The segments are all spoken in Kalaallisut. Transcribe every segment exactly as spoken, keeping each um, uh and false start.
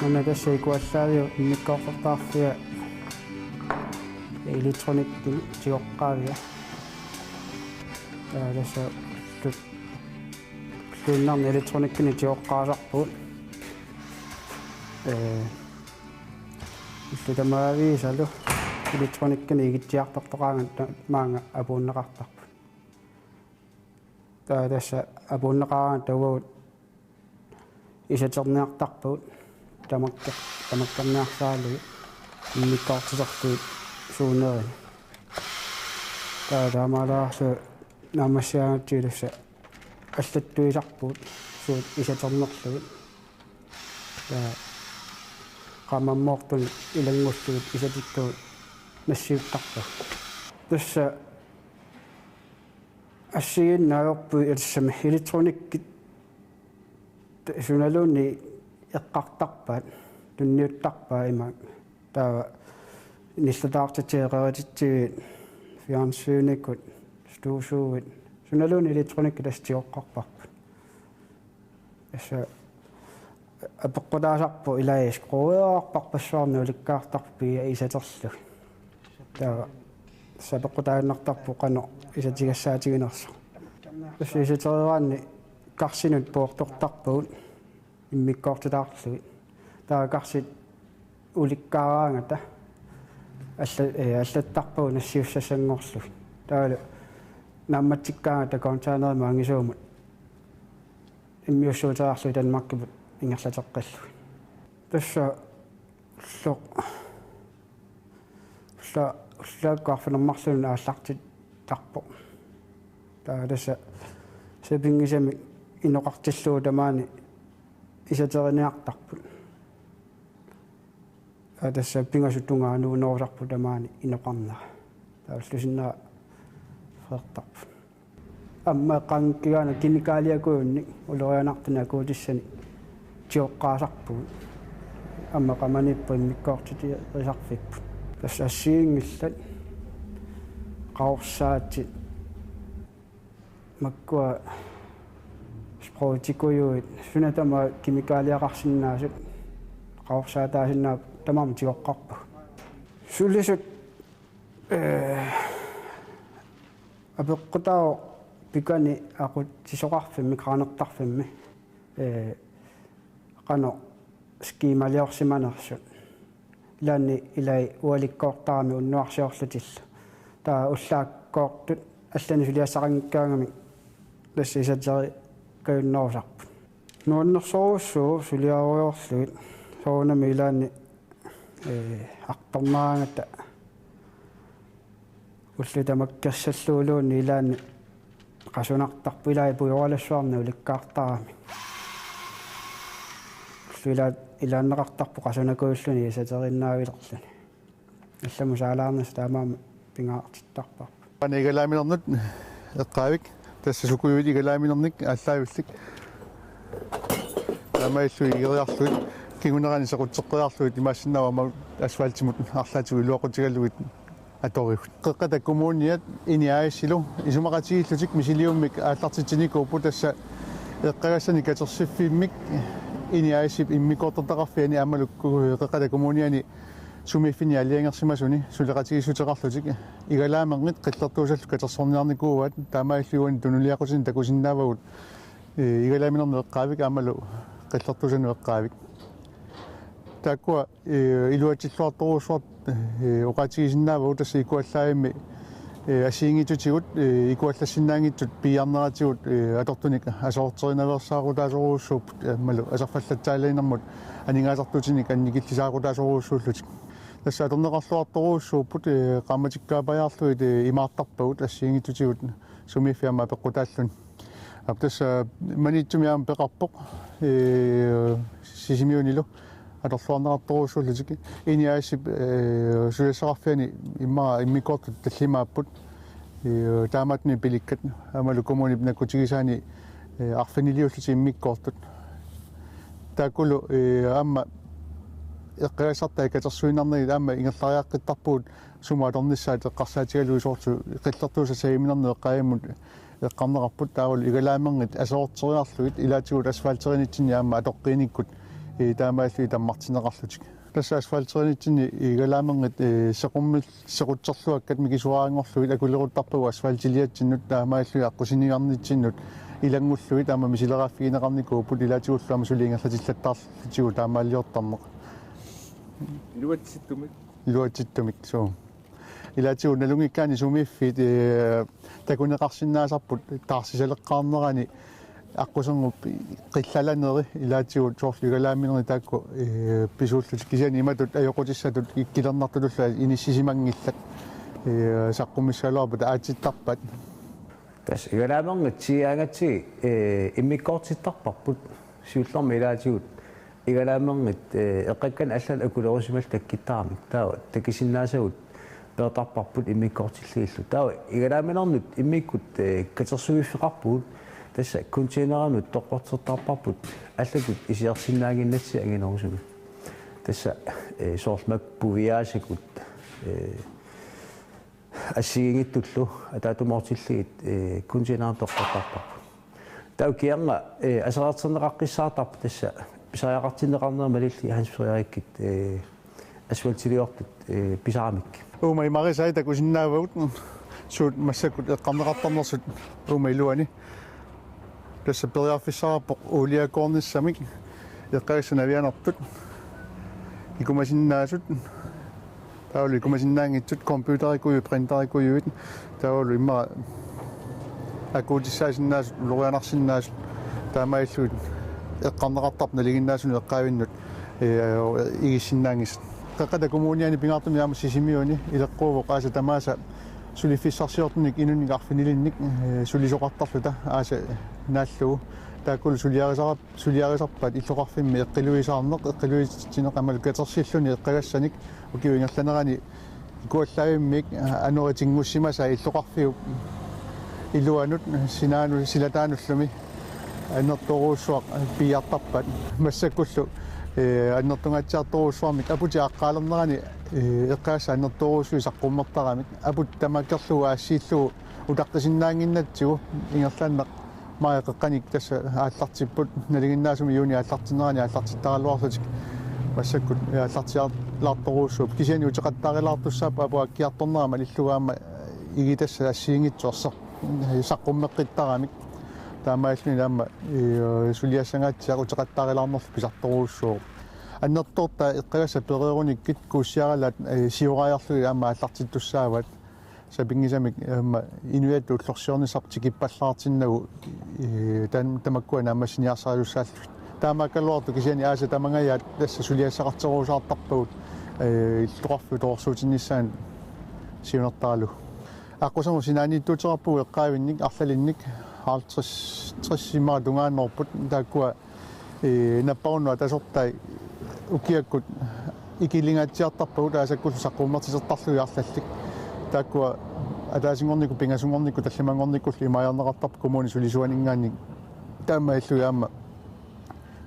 Una tassa ikuallaaviup immikkoortortaqarfia elektronikkinik tigoqqaavia. Aa, tassa ullu-, ulluinnarni elektronikkinik tigoqqaasarpugut. Ee, ullut tamaaviisalu elektronikkinik ikitsiartortoqaangata maanga apuunneqartarput. Taava tassa apuunneqaraangat taava isaterniartarpagut tamakka-, tamakkerniarsaralugit immikkoortiterlugit suunerinik. Taava taamaalaarlugu naammassigaangatsigit tassa allattuisarpugut suut isaternerlugit. Taava qamammoortunik ilanngullugit isatikkagut nassiuttarpagut. Tassa assigiinnaavippoq ilissami elektronikkit sunaluunniit eqqartarpaat, tunniuttarpaat ima. Taava nillataartitsiviit, qerititsiviit, fjernsynikut, stusuit, sunaluunniit elektronikkit tassa tigoqqarparput. Tassa apeqqutaasarpoq ilai skruerarparpassuarnik ulikkaartarput piia isaterlugit. Taava tassa apeqqutaaginnartarpoq qanoq isatigassaatiginersoq. Tassa isatereeraanni karsinut poortortarpagut immikkoortitaarlugit. Taava karsit ulikkaaraangata alla-, ee, allattarpagut nassiussassanngorlugit. Taavalu naammatsikkaangata containerimut angisuumut immiussuuteriarlugit Danmarkimut ingerlateqqillugit. Tassa ulloq-, ulla-, ullaakkut arfineq-marlunut aallartittarpoq. Taava tassa sapinngisamik inoqartillugu tamaani isateriniartarput. Taava tassa pingasut tungaanut unerusarput tamaani inoqarnera. Taava ullup sinnera freertarput. Aamma eqqaanngikkaangat kemikaaliakujunnik ulorianartunik akuutissanik tigoqqaasarpugut. Aamma qamaniipput immikkoortiterisarfipput. Tassa assigiinngillat, qaorsaatit, makkua sprøjtikujuit, suna tamaat kemikaaliaqarsinnaasut, qaorsaataasinnaasut tamarmik tigoqqaarpagut. Sulisut, ee, apeqqutaavoq pikani aqutsisoqarfimmi, kraanertarfimmi, ee, qanoq skemaliorsimanersut. Ilaanni ilai ualikkoortaramik unnuarsiorlutillu. Taava ullaakkoortut allanik suliassaqanngikkaangamik tassa isaterikajunnerusarput. Nuannersorujussuuvoq suliarujoorlugit, soorunami ilaanni, ee, artorneraangata ullut tamakkersallugu luunniit ilaanni qasunartarpoq, ilai pujoralassuarnik ulikkaartaramik. Ullut ila-, ilaanneqartarpoq qasunakujulluni isateriinnaavilerluni. Allamut saalaarnissaq taamaammat pingaartittarparput. Aana igalaaminermut eqqaavik, tassa sukujuit igalaaminermik aallaavillit. Taamaalillugit igeriarlugit kingunerani sequtseqqeriarlugit imaassinnaavoq aamma asfaltimut arlaatigut iluaqutigalugit atorigut. Qeqqata Kommuniat INI A/S-ilu isumaqatigiillutik misiliummik aallartitsinikuupput, tassa eqqagassanik katersiffimmik INI A/S-ip immikkoortortaqarfiani aammalu Qeqqata Kommuniani sumiiffinni aalajangersimasuni suleqatigiissuteqarlutik igalaamerngit qillertuusallu katersorniarnikuuaat, taamaalilluni tunuliaqutini takusinnaavagut, ee, igalaaminermut eqqaavik aammalu qillertuusanut eqqaavik. Taakkua, ee, iluatsilluartorujussuartut, ee, oqaatigisinnaavagut, tassa ikuallaavimmi, ee, assigiinngitsutigut, ee, ikuallassinnaanngitsut piiarneratigut, ee, atortunik aserorterinaveersaarutaasorujussuupput, ee, aammalu aserfallatsaalaarnermut aningaasartuutinik annikillisaaruutaasorujussuullutik. Tassa atorneqarluartorujussuupput, ee, qaammatikkaappajaarlugit, ee, imaartarpagut assigiinngitsutigut sumiiffik aamma apeqqutaalluni. Aap, tassa Maniitsumi aamma peqarpoq, ee, Sisimiunilu atorluarneqartorujussuullutik. INI A/S-ip, ee, suliassaqarfiani immaqa immikkoortut tallimaapput. Ee, taamaattumik pilikkat aammalu kommunip nakkutigisaani, ee, arfiniliullutik immikkoortut. Taakkulu, ee, aamma eqqagassartai katersuinnarnagit aamma ingerlariaqqittarpugut sumut atornissaat eqqarsaatigalugu, soorlu qillertuusat sajuminermut eqqaavimmut eqqarneqarput, taavalu igalaamerngit aserorteriarlugit ilaatigut asfalterinitsinni aamma atoqqiinikkut Ee, taamaalillugit tammartinneqarlutik. Tassa asfalterinitsinni igalaamerngit, ee, seqummil-, sequtserluakkat mikisuaranngorlugit akuleruttarpagut asfaltiliatsinnut, taamaalillugit aqqusiniarnitsinnut ilanngullugit aamma misileraaffigineqarnikuupput, ilaatigullu aamma suli ingerlatillattaarlutigu taamaaliortarneq. Iluatsittumik. Iluatsittumik, suu. Ilaatigut nalunngikkaanni sumiiffiit, ee, takuneqarsinnaasarput taarsisaleqqaarnerani aqquserngup qillalaneri, ilaatigut soorlu igalaamerngit taakku, ee, pisuullutik, kisianni imatut ajoqutissatut ikkilernartutullu inissisimanngillat, ee, saqqummissagaluarpata aatsittarpat. Tassa igalaamerngit tiaangatsi, ee, immikkoortittarparput, siullermik ilaatigut igalaamerngit, ee, eqqakkanik allanut akulerusimallutik takkittaramik. Taava takusinnaasagut peertarparput immikkoortillugillu. Taava igalaamernut immikkut, ee, katersuiffeqarpugut, tassa containerimut toqqortertarparput allatut isersinnaannginnatsigu anginerusumik. Tassa, ee, soorlu makku puviaasakut, ee, assigiinngitsullu ataatsimoortillugit, ee, containerimut toqqortarparput. Taava kingorna, ee, aserorterneqaqqissaartarpoq, tassa pisariaqartinneqarnera malillugu Hans Frederikkip, ee, asfaltiliortut, ee, pisaramik. Uuma imarisai takusinnaavagut suut massakkut eqqarneqartarnersut uuma iluani. Tassa periarfissaqarpoq uuliakoornissamik eqqagassat navianartut ikumasinnaasut. Taavalu ikumasinnaanngitsut computerikujuit, printerikujuit, taavalu immaqa akuutissaasinnaasut, ulorianarsinnaasut, taamaalillugit eqqarneqartarput nalinginnaasunik eqqaavinnut, ee, igissinnaanngitsut. Qeqqata Kommuniani pingaartumik aamma Sisimiuni ileqquuvoq aasat tamaasa suliffissarsiortunik inunnik arfinilinnik, ee, sulisoqartarluta aasat naallugu. Taakkulu suliarisarap-, suliarisarpaat illoqarfimmi eqqiluisaarneq, eqqiluitsitsineq aammalu katersilluni eqqagassanik ukiup ingerlanerani ikuallaavimmiit anoritingussimasaa illoqarfiup iluanut sinaanut silataanullu annertoorujussuaq piiartarpaat. Massakkullu, ee, annertungaatsiartorujussuarmik aputit aaqqaalernerani, ee, eqqagassat annertoorujussuit saqqummertaramik. Aput tamakkerlugu aassiillugu utaqqisinnaannginnatsigu ingerlaannaq maajip qeqqani tassa aallartipput, nalinginnaasumik juunip aallartinnerani aallartittaraluarlutik massakkut aallartilaartorujussuupput. Kisianni uteqattaarilaartussaapput aput aakkiartornera malillugu aamma igitassat assigiinngitsut erser-, saqqummeqqittaramik. Taamaalilluni aamma, ee, suliassangaatsiaq uteqattaarilaarnerlu pisartorujussuuvoq. Annertoortaa eqqagassat pereerunikkit kuussiaralaat, ee, siorariarlugit aamma aallartittussaavaat. Sapinngisamik aamma inuiattut ullorsiornissarput tikippallaartinnagu, ee, tam-, tamakkua naammassiniarsarisussaallugit. Taamaakkaluartoq kisianni aasat tamangajaat tassa suliassaqarterusaartarpagut, ee, illoqarfiup tororsuutinnissaanut siunertaralugu. Aqquserngup sinaaniittuuteqarpugut eqqaavinnik arlalinnik halvtreds, tres immaqa tungaannoorput, taakkua, ee, napparunnut atasortai ukiakkut ikilingaatsiartarpagut aasakkullu saqqummertitertarlugit arlallit. Taakkua ataasinngornikkut, pingasunngornikkut, tallimanngornikkullu imaajarneqartarput kommunip sulisuaninngaanniit. Taamaalillugit aamma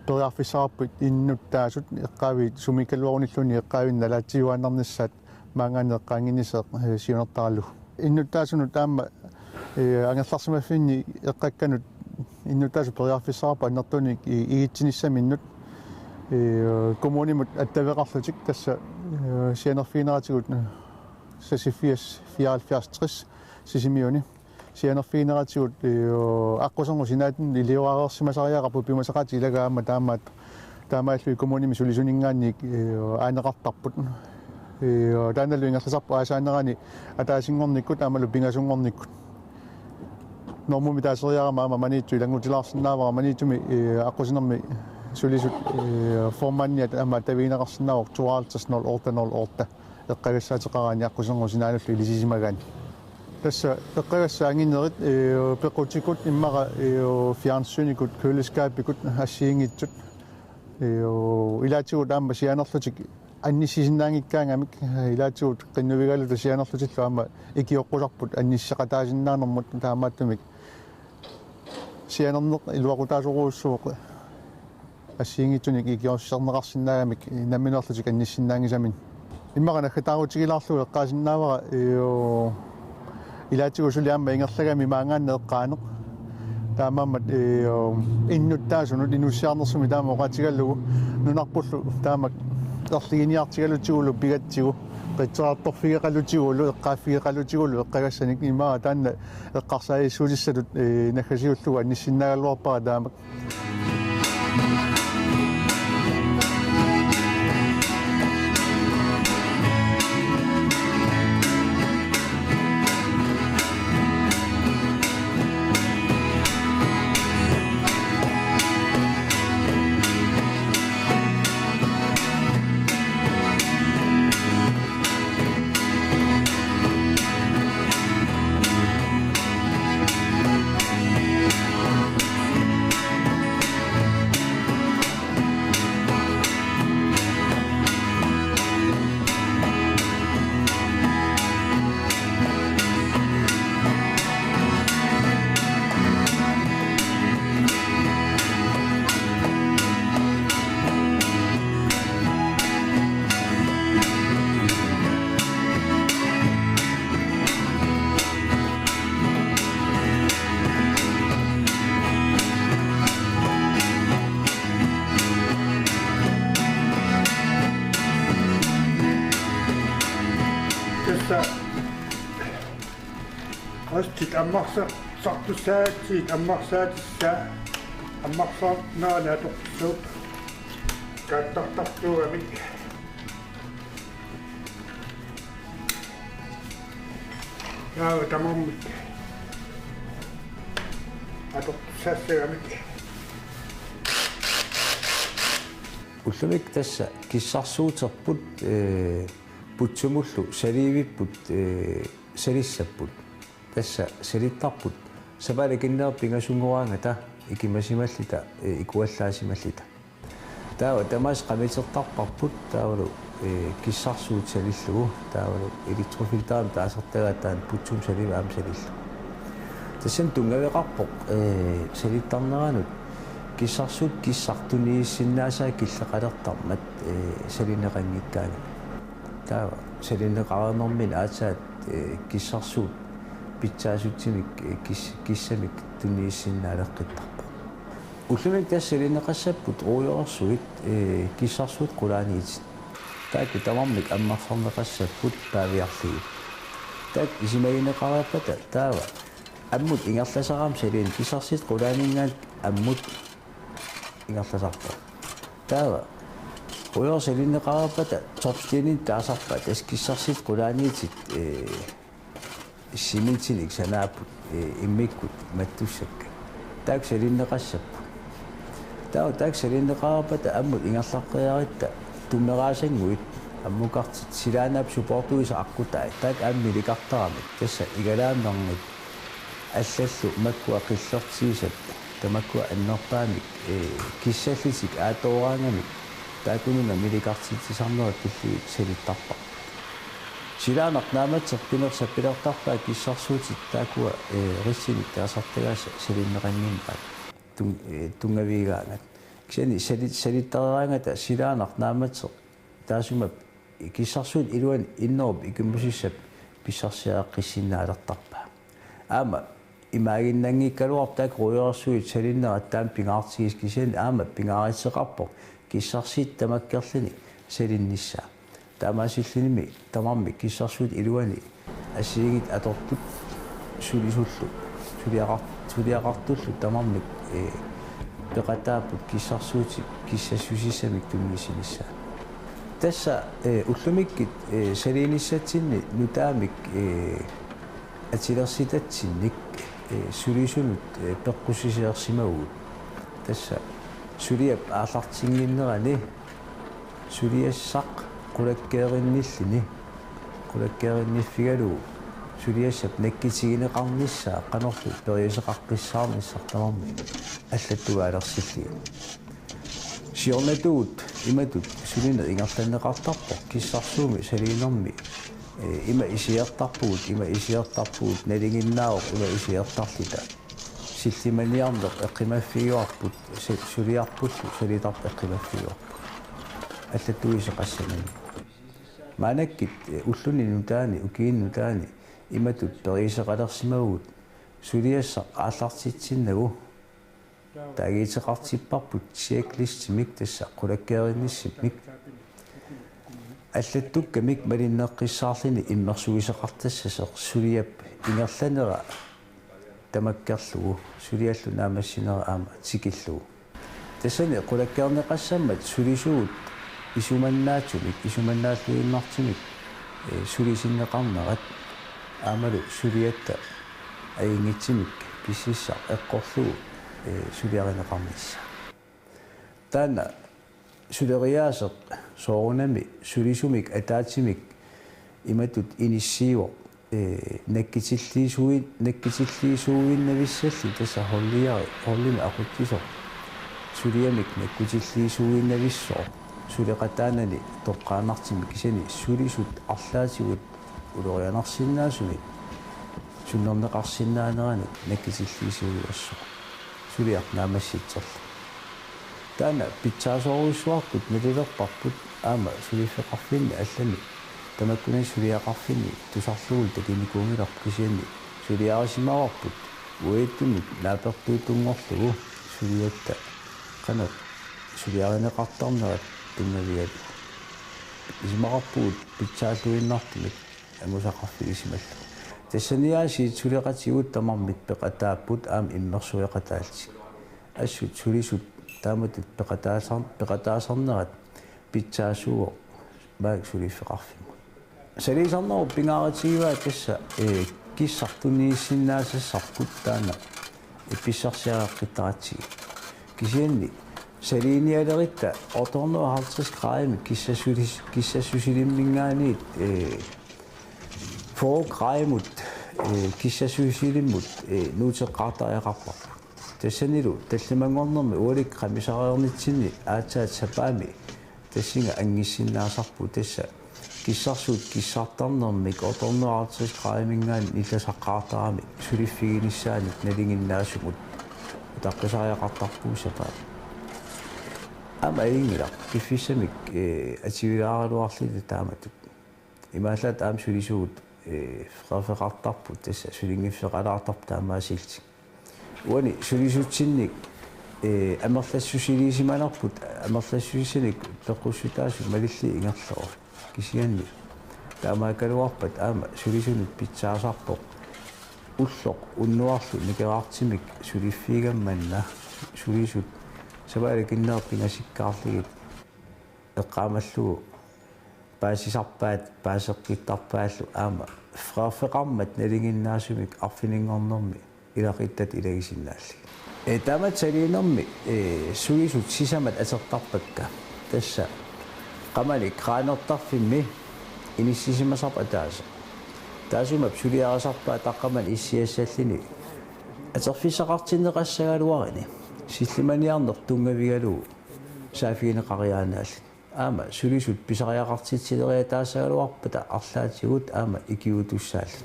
periarfissaqarpugut innuttaasut eqqaaviit sumiikkaluarunilluunniit eqqaavinnik nalaatsiuaannarnissaat maanngaanniit eqqaannginnissaq, ee, siunertaralugu. Innuttaasunut aamma, ee, angerlarsimaffinni eqqakkanut innuttaasut periarfissaqarput annertuunik i-, igitsinissaminnut, ee, kommunimut attaveqarlutik tassa, ee, sianerfigineratigut, ee, seksogfirs, fireoghalvfjerds, tres Sisimiuni. Sianerfigineratigut, ee, aqquserngup sinaatinnut ilioraareersimasariaqarput piumasaqaatit ilagaat aamma taamaat, taamaalilluni kommunimi sulisuninngaanniit, ee, aaneqartarput. Ee, taannalu ingerlasarput aasaanerani ataasinngornikkut aammalu pingasunngornikkut. Normumik taaseriarama aamma Maniitsoq ilanngutilaarsinnaavara, Maniitsumi, ee, aqqusinermi sulisut, ee, formandiat aamma attavigineqarsinnaavoq tooghalvtreds nul otte nul otte eqqagassaateqaraanni aqquserngup sinaanullu ilisisimagaanni. Tassa eqqagassat anginerit, ee, pequtikut immaqa, ee, fjernsynikut, køleskabikut assigiinngitsut. Ee, ilaatigut aamma sianerlutik annissisinnaanngikkaangamik, ee, ilaatigut qinnuigaluta sianerlutillu aamma ikioqqusarput annisseqataasinnaanermut, taamaattumik sianerneq iluaqutaasorujussuuvoq assigiinngitsunik ikiorserneqarsinnaagamik nammineerlutik annissinnaanngisamik. Immaqa naggataarutigilaarlugu eqqaasinnaavara, ee, ilaatigut suli aamma ingerlagami maanngaanniit eqqaaneq. Taamaammat, ee, innuttaasunut inussiarnersumik taama oqaatigalugu nunarpullu taamak erliginiartigalutigulu pigatsigu, qitsaartorfigeqalutigulu, eqqaaffigeqalutigulu eqqagassanik imaa taanna eqqarsaajassuutissatut, ee, naggasiullugu anissinnaagaluarpara taamak. Tassa qassit ammarsartartussaatsit ammarsaatissaat ammarsarnaaneq atoqqissaagut kaattartartuugami. Taava tamarmik atortussaassagamik. Ullumikkut tassa kissarsuuterput, ee, putsumullu saliivipput, ee, salissapput. Tassa salittarput sapaatip akunnerup pingasunngorangata ikimasimalluta, ee, ikuallaasimallutalu. Taava tamaasa qamitertarparput taavalu, ee, kissarsuut salillugu taavalu elektrofilterimik taasartagaat taanna putsumut saliivimmut aamma salillugu. Tassani tunngaveqarpoq, ee, salittarneranut kissarsuup kissartuunniissinnaasaa killeqalertarmat, ee, salineqanngikkaangat. Taava salineqareernermini aatsaat, ee, kissarsuut pitsaasutsimik, ee, kis-, kissamik tunniissinnaaleqqittarpoq. Ullumikkut tassa salineqassapput ruujoorsuit, ee, kissarsuut qulaaniitit. Taakku tamarmik ammarsarneqassapput paaviarlugit. Taakku isumagineqareerpata taava ammut ingerlasarami salineq kissarsuup qulaaninngaanniit ammut ingerlasarpoq. Taava ruujooq salineqareerpata topsteninik taasarpaat tassa kissarsuup qulaaniitit, ee, cementimik sanaapput, ee, immikkut mattussakka. Taakku salineqassapput. Taava taakku salineqareerpata ammut ingerlaqqeriarutta tummeraasanguit ammukartut silaannaap supoortuisa aqqutai. Taakku aamma milikartaramik. Tassa igalaamernit allallu makkua qillertigisat tamakkua annerpaamik, ee, kissallutik aatooraangamik taakkununnga milikartitsisarnerat pillugit salittarparput. Silaannaq naammasseq pinersaq pilertarpaa kissarsuutit taakkua, ee, ritsinik taasartagaasa salineqannginnerat tun-, ee, tunngavigigaangat. Kisianni sali-, salittareeraangata silaannaq naammasseq taassuma kissarsuup iluani innerup ikimusissap pissarsiareqqissinnaalertarpaa. Aamma imaaginnanngikkaluarpoq taakku ruujoorsui salinerat taama pingaartigisoq kisianni aamma pingaaruteqarpoq kissarsuup tamakkerluni salinnissaa. Taamaasillunimi tamarmik kissarsuup iluani assigiinngitsut atortut sulisullu, suliaqar-, suliaqartullu tamarmik, ee, peqataapput kissarsuutip kissassusissamik tunniussinissaa. Tassa, ee, ullumikkut, ee, saliinissatsinni nutaamik, ee, atulersitatsinnik, ee, sulisunut, ee, peqqussiseersimavugut. Tassa suliap aallartinnginnerani suliassaq qulakkeerinnilluni, qulakkeerinniffigalugu suliassap nakkutigineqarnissaa qanorlu periuseqaqqissaarnissaq tamarmi allattugaalersillugit. Siornatigut imatut sulineq ingerlanneqartarpoq kissarsuumi saliinermi, ee, ima isiortarpugut, ima isiortarpugut, nalinginnaavoq ima isiortarluta. Sillimaniarneq eqqumaffigaarput, su-, suliarpullu salitarput eqqumaffigaarput. Allattuisoqassaminnik. Maannakkut, ee, ulluni nutaani, ukiuni nutaani imatut periuseqalersimavugut suliassaq aallartitsinnagu Taagiitseqartipparput checklistimik, tassa qulakkeerinnissamik. Allattukkamik malinneqqissaarluni immersuisoqartassasoq suliap ingerlanera tamakkerlugu, suliallu naammassinera aamma tikillugu. Tassani qulakkeerneqassammat sulisugut isumannaatsumik, isumannaalluinnartumik, eh, sulisinneqarnerat aammalu suliatta ajunngitsumik pississaq eqqorlugu, eh, suliarineqarnissaa. Taanna suleriaaseq soorunami sulisumik ataatsimik imatut inissiivoq, eh, nakkutilliisuin-, nakkutilliisuinnavissallu, tassa holdiari, holdimi aqutsisoq suliamik nakkutilliisuinnavissoq suleqataanani toqqaannartumik, kisianni sulisut arlaatigut ulorianarsinnaasumik sunnerneqarsinnaaneranut nakkutilliisuigassoq suliaq naammassitserlugu. Taanna pitsaasorujussuartut nalilerparput aamma suliffeqarfinni allani tamakkunani suliaqarfinni tusarlugulu takunikuunngilarput, kisianni suliarisimavarput uagutsinnut naapertuuttunngorlugu suliatta qanoq suliarineqartarnerat tunngavigalugu. Isumaqarpugut pitsaalluinnartumik angusaqarfigisimallugu. Tassaniaasiit suleqatigut tamarmik peqataapput aamma immersueqataallutik. Assut sulisut taamatut peqataasar-, peqataasarnerat pitsaasuuvoq maani suliffeqarfimmut. Saliisarnerup pingaarutigivaa tassa, eh, kissartuunniissinnaassapput taanna pissarsiariaqqittaratsigit. Kisianni saliinialerutta otte hundrede og halvtreds gradimik kissassulis-, kissassusilimminngaanniit, eh, fyrre gradimut, eh, kissassusilimmut, eh, nuuteqqaartariaqarparput. Tassanilu tallimanngornermi ualikkut qamisareernitsinni aatsaat sapaammi tassunga anngussinnaasarpugut, tassa kissarsuut kissartarnermik otte hundrede og halvtreds gradiminngaanniit nillasaqqaartaramik suliffiginissaanut nalinginnaasumut utaqqisariaqartarpugut sapaat. Aamma ajunngilaq piffissamik, eh, atuilaaraluarluta taamatut. Imaallaat aamma sulisugut, eh, freerfeqartarput, tassa sulinngiffeqalaartarput taamaasillutik. Uani sulisutsinnik, eh, amerlassusiliisimanerput, amerlassusinik peqqussutaasut malillugu ingerlavoq. Kisianni taamaakkaluarpat aamma sulisunut pitsaasarpoq ulloq unnuarlu nikeraartumik suliffigigammanna sulisut sapaatip akunneri pingasikkaarlugit eqqaamallugu paasisarpaat paaseqqittarpaallu aamma freerfeqarmat nalinginnaasumik arfininngornermi ilaquttat ilagisinnaallugit. Eh, taamatut saliinermi, eh, sulisut sisamat atortarpakka. Tassa qamani kraanertarfimmi inissisimasarpoq ataaseq. Taassuma suliarisarpaa taqqamani issiassalluni atorfissaqartinneqassagaluaruni sillimaniarneq tunngavigalugu saaffigineqariaannaalluni. Aamma sulisut pisariaqartitsileriataassagaluarpata arlaatigut aamma ikiuutussaalluni.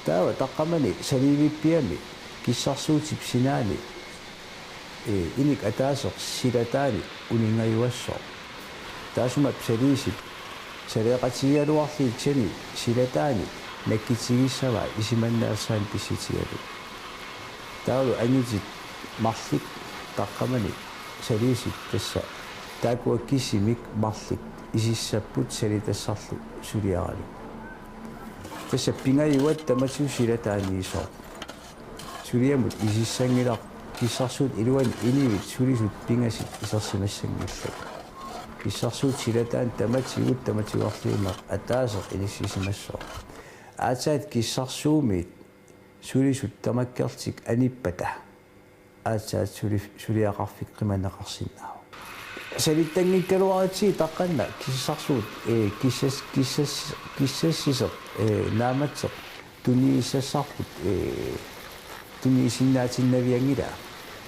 Taava taqqamani saliivippiami kissarsuutip sinaani, eh, inup ataaseq silataani uningajuassooq. Taassuma saliisip saleeqatigigaluarluni kisianni silataani nakkutigissavaa isumannaassaanut pissutigalugu. Taavalu angutit marluk taqqamani saliisip tassa taakkua kisimik marluk isussapput salitassarlu suliaralugu. Tassa pingajuat tamatigut silataaniisooq. Suliamut isussanngilaq kissarsuut iluanni inuit sulisut pingasut isersimassanngillat. Kissarsuut silataani tamatigut tamatigoorluinnaq ataaseq inissisimassooq. Aatsaat kissarsuumiit sulisut tamakkerlutik anippata aatsaat suli-, suliaqarfik qimanneqarsinnaavoq. Salittanngikkaluaritsigit taqqanna kissarsuut, eh, kissas-, kissas-, kissassuseq, eh, naammasseq tunniussassarput, eh, tunniussinnaatinnavianngilaa.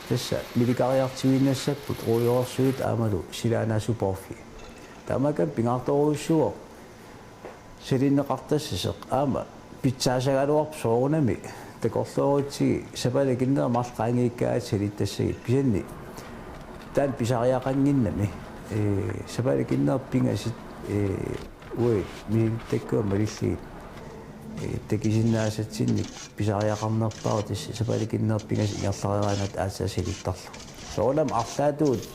Tassa milikariartuinnassapput ruujorsuit aammalu silaannaasupoorfi. Taamaakkami pingaartorujussuuvoq salinneqartassasoq aamma pitsaasagaluarpoq soorunami takorloorutsigit sapaatip akunneri marluk qaangiukkaangatta salittassagit kisianni taanna pisariaqannginnami, eh, sapaatip akunneri pingasut, eh, uagut misilittakkavut malillugit Ee, takusinnaasatsinnik pisariaqarnerpaavoq tassa sapaatip akunnerata pingasut ingerlareeraangatta aatsaat salittarlugu. Soorunami arlaatigut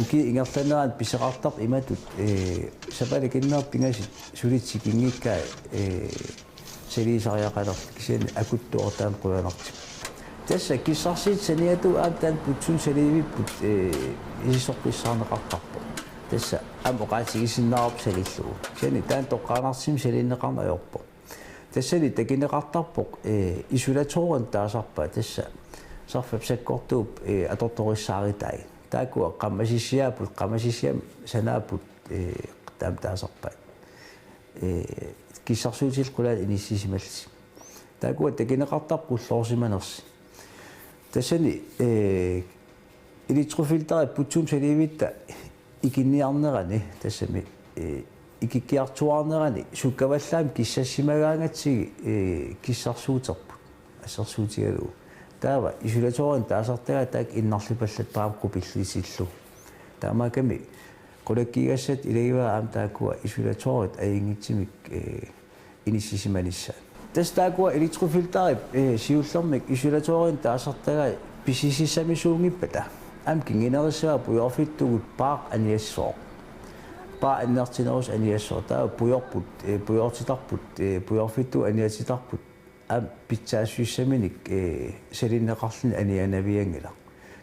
ukiup ingerlanerani pisoqartarpoq imatut, ee, sapaatip akunnerata pingasut suli tikinngikkaat, ee, saliisariaqalerlutik kisianni akuttuartaani qujanartumik. Tassa kissarsuutit saniatigut aamma taanna putsumik saliivipput, ee, ilisartoqqissaarneqartarpoq. Tassa aamma oqaatigisinnaavarput salillugu. Kisianni taanna toqqaannartumik saliinneqarneq ajorpoq. Tassani takuneqartarpoq, ee, isolatorimik taasarpaat tassa sarfap sakkortuup, ee, atortorissaaritai. Taakkua qammasisiaapput, qammasisiam sanaapput, ee, taama taasarpaat. Ee, kissarsuutillu qulaani inissisimallutik. Taakkua takuneqartarput qulloorsimanersut. Tassani, ee, elektrofilteri putsumik saliivitta ikinniarnerani, tassami, ee, ikikkiartuaarnerani sukkavallaamik kissassimagaangatsigit, ee, kissarsuuterput assersuutigalugu. Taava isolatorimik taasartagaat taakku innarlipallattaramik qupillutillu. Taamaakkami qulakkiigassat ilagivaat aamma taakkua isolatorit ajunngitsumik, ee, inissisimanissaat. Tassa taakkua elektrofilterit, ee, siullermik isolatorimik taasartagaat pisisissamisuunngippata aamma kingunerissavaat pujorfittugut paaq aniassooq. Paaq annertunerusumik aniassooq. Taava pujorput, ee, pujortitarput, ee, pujorfittugut aniatitarput aamma pitsaassussaminik, ee, saliinneqarluni anianavianngilaq.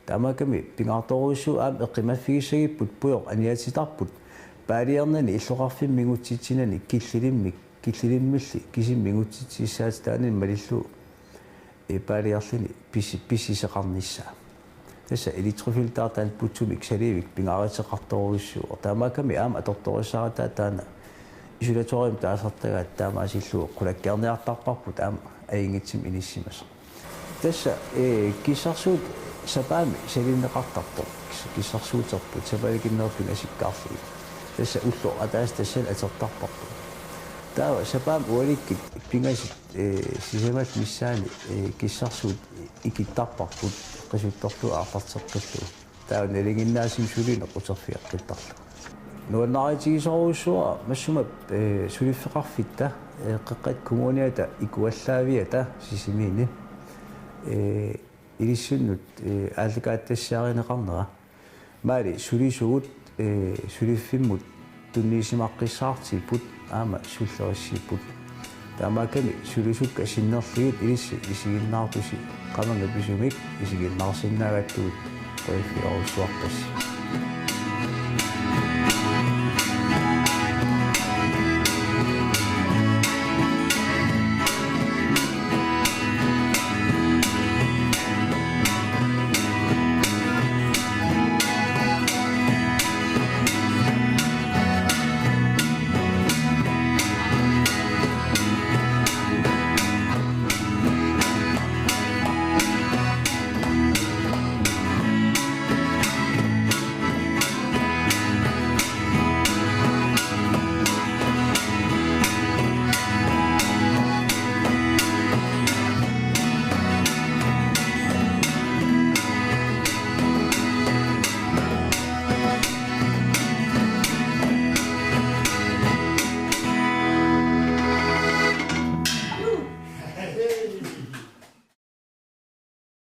Taamaakkami pingaartorujussuuvoq aamma eqqumaffigissagipput pujoq aniatitarput paaliornani illoqarfimmi mingutsitsinani killilimmik, killilimmilli kisimi mingutsitsissaatitaanani malillugu, ee, paaliorluni pisi-, pisisoqarnissaa. Tassa elektrofilteri taanna putsumik saliivik pingaaruteqartorujussuuvoq. Taamaakkami aamma atortorissarataa taanna isolatorimik taasartagaat taamaasillugu qulakkeerniartarparput aamma ajunngitsumik inissisimasoq. Tassa, ee, kissarsuut sapaammi saliinneqartarpoq. Kis-, kissarsuuterput sapaatip akunnerata pingasikkaarlugit. Tassa ulloq ataaseq tassani atortarparput. Taava sapaammi ualikkut pingasut, ee, sisamat missaanni, ee, kissarsuut ikittarparput qisuttorlugu aallarteqqillugu. Taava nalinginnaasumik sulineq uterfigeqqittarlugu. Nuannaarutigisorujussuuara massuma, ee, suliffeqarfitta, ee, Qeqqata Kommuniata ikuallaaviata Sisimiuni, ee, ilissinnut, ee, aallakaatitassiarineqarnera. Maani sulisugut, ee, suliffimmut tunniusimaqqissaartipput aamma sullerissipput. Taamaakkami sulisukkat sinnerlugit ilissi isiginnaartusi qamannga pisumik isiginnaarsinnaagatsigit qujaffigilaarusuarpassi.